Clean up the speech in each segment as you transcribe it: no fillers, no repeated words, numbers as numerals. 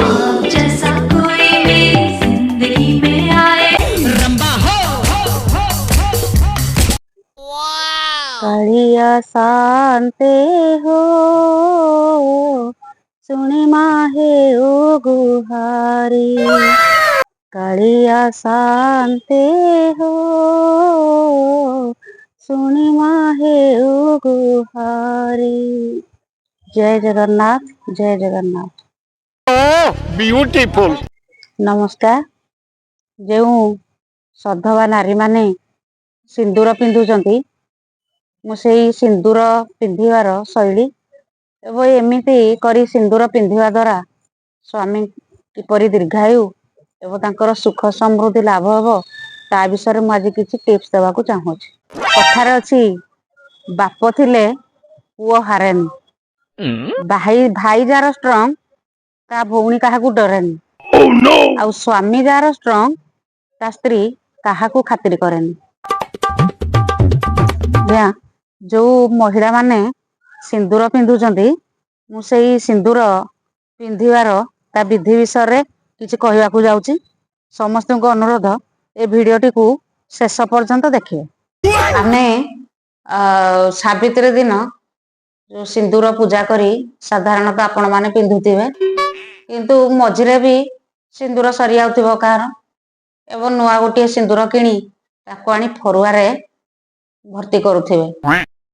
आप जैसा कोई मेरी जिंदगी में आए। Kalia ସାଆନ୍ତେ ହୋ, ଶୁଣି ମାହେ ଓ ଗୁହାରି। କାଳିଆ ସାଆନ୍ତେ ହୋ, ଶୁଣି ମାହେ ଓ ଗୁହାରି। ଜୟ ଜଗନ୍ନାଥ, ଜୟ ଜଗନ୍ନାଥ। Beautiful. ନମସ୍କାର। ଯେଉଁ ସଧବା ନାରୀମାନେ ସିନ୍ଦୁର ପିନ୍ଧୁଛନ୍ତି, ମୁଁ ସେଇ ସିନ୍ଦୁର ପିନ୍ଧିବାର ଶୈଳୀ ଏବଂ ଏମିତି କରି ସିନ୍ଦୁର ପିନ୍ଧିବା ଦ୍ୱାରା ସ୍ୱାମୀ କିପରି ଦୀର୍ଘାୟୁ ଏବଂ ତାଙ୍କର ସୁଖ ସମୃଦ୍ଧି ଲାଭ ହେବ, ତା ବିଷୟରେ ମୁଁ ଆଜି କିଛି ଟିପ୍ସ ଦେବାକୁ ଚାହୁଁଛି। କଥାରେ ଅଛି, ବାପ ଥିଲେ ପୁଅ ହାରେନି। ଭାଇ ଭାଇ ଯାହାର ଷ୍ଟ୍ରଙ୍ଗ, ତା ଭଉଣୀ କାହାକୁ ଡରେନି। Oh no! ଆଉ ସ୍ୱାମୀ ଯାହାର ଷ୍ଟ୍ରଙ୍ଗ, ତା ସ୍ତ୍ରୀ କାହାକୁ ଖାତିରି କରେନି। ଆଜ୍ଞା, ଯୋଉ ମହିଳା ମାନେ ସିନ୍ଦୁର ପିନ୍ଧୁଛନ୍ତି, ମୁଁ ସେଇ ସିନ୍ଦୁର ପିନ୍ଧିବାର ତା ବିଧି ବିଷୟରେ କିଛି କହିବାକୁ ଯାଉଛି। ସମସ୍ତଙ୍କୁ ଅନୁରୋଧ, ଏ ଭିଡିଓଟିକୁ ଶେଷ ପର୍ଯ୍ୟନ୍ତ ଦେଖିବେ। ଆମେ ସାବିତ୍ରୀ ଦିନ ଯୋଉ ସିନ୍ଦୁର ପୂଜା କରି ସାଧାରଣତଃ ଆପଣ ମାନେ ପିନ୍ଧୁଥିବେ, କିନ୍ତୁ ମଝିରେ ବି ସିନ୍ଦୁର ସରିଯାଉଥିବ କାହାର ଏବଂ ନୂଆ ଗୋଟିଏ ସିନ୍ଦୁର କିଣି ତାକୁ ଆଣି ଫରୁଆରେ ଭର୍ତ୍ତି କରୁଥିବେ।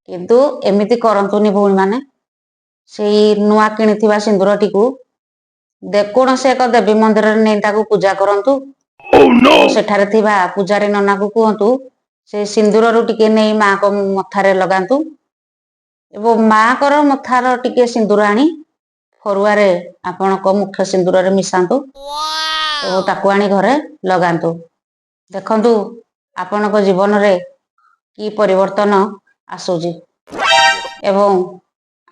କିନ୍ତୁ ଏମିତି କରନ୍ତୁନି ଭଉଣୀମାନେ। ସେଇ ନୂଆ କିଣିଥିବା ସିନ୍ଦୁରଟିକୁ ଯେକୌଣସି ଏକ ଦେବୀ ମନ୍ଦିରରେ ନେଇ ତାକୁ ପୂଜା କରନ୍ତୁ। Oh no! ସେଠାରେ ଥିବା ପୂଜାରୀ ନନାକୁ କୁହନ୍ତୁ, ସେ ସିନ୍ଦୁରରୁ ଟିକେ ନେଇ ମାଙ୍କ ମଥାରେ ଲଗାନ୍ତୁ ଏବଂ ମାଙ୍କର ମଥାର ଟିକେ ସିନ୍ଦୁର ଆଣି ଫରୁଆରେ ଆପଣଙ୍କ ମୁଖ୍ୟ ସିନ୍ଦୁରରେ ମିଶାନ୍ତୁ ଏବଂ ତାକୁ ଆଣି ଘରେ ଲଗାନ୍ତୁ। ଦେଖନ୍ତୁ ଆପଣଙ୍କ ଜୀବନରେ କି ପରିବର୍ତ୍ତନ ଆସୁଛି ଏବଂ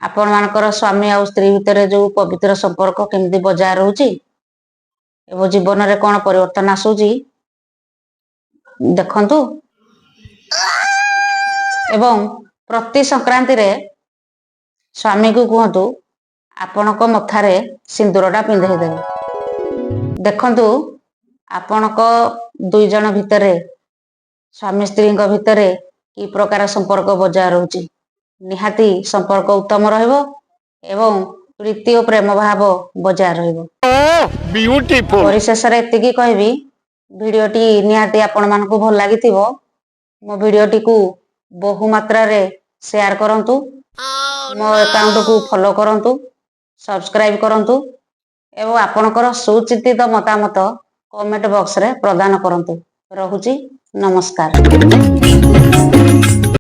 ଆପଣମାନଙ୍କର ସ୍ୱାମୀ ଆଉ ସ୍ତ୍ରୀ ଭିତରେ ଯୋଉ ପବିତ୍ର ସମ୍ପର୍କ କେମିତି ବଜାୟ ରହୁଛି ଏବଂ ଜୀବନରେ କଣ ପରିବର୍ତ୍ତନ ଆସୁଛି ଦେଖନ୍ତୁ। ଏବଂ ପ୍ରତି ସଂକ୍ରାନ୍ତିରେ ସ୍ୱାମୀକୁ କୁହନ୍ତୁ, ଆପଣଙ୍କ ମଥାରେ ସିନ୍ଦୁରଟା ପିନ୍ଧେଇ ଦେବେ। ଦେଖନ୍ତୁ ଆପଣଙ୍କ 2 ଜଣ ଭିତରେ, ସ୍ୱାମୀ ସ୍ତ୍ରୀଙ୍କ ଭିତରେ କି ପ୍ରକାର ସମ୍ପର୍କ ବଜାୟ ରହୁଛି। ନିହାତି ସମ୍ପର୍କ ଉତ୍ତମ ରହିବ ଏବଂ ପ୍ରୀତି ଓ ପ୍ରେମ ଭାବ ବଜାୟ ରହିବ। Oh, beautiful. ପରିଶେଷରେ ଏତିକି କହିବି, ଭିଡିଓଟି ନିହାତି ଆପଣମାନଙ୍କୁ ଭଲ ଲାଗିଥିବ। ମୋ ଭିଡିଓଟିକୁ ବହୁ ମାତ୍ରାରେ ସେୟାର କରନ୍ତୁ, ମୋ ଆକାଉଣ୍ଟକୁ ଫଲୋ କରନ୍ତୁ, ସବସ୍କ୍ରାଇବ କରନ୍ତୁ ଏବଂ ଆପଣଙ୍କର ସୁଚିନ୍ତିତ ମତାମତ କମେଣ୍ଟ ବକ୍ସରେ ପ୍ରଦାନ କରନ୍ତୁ। ରହୁଛି, ନମସ୍କାର।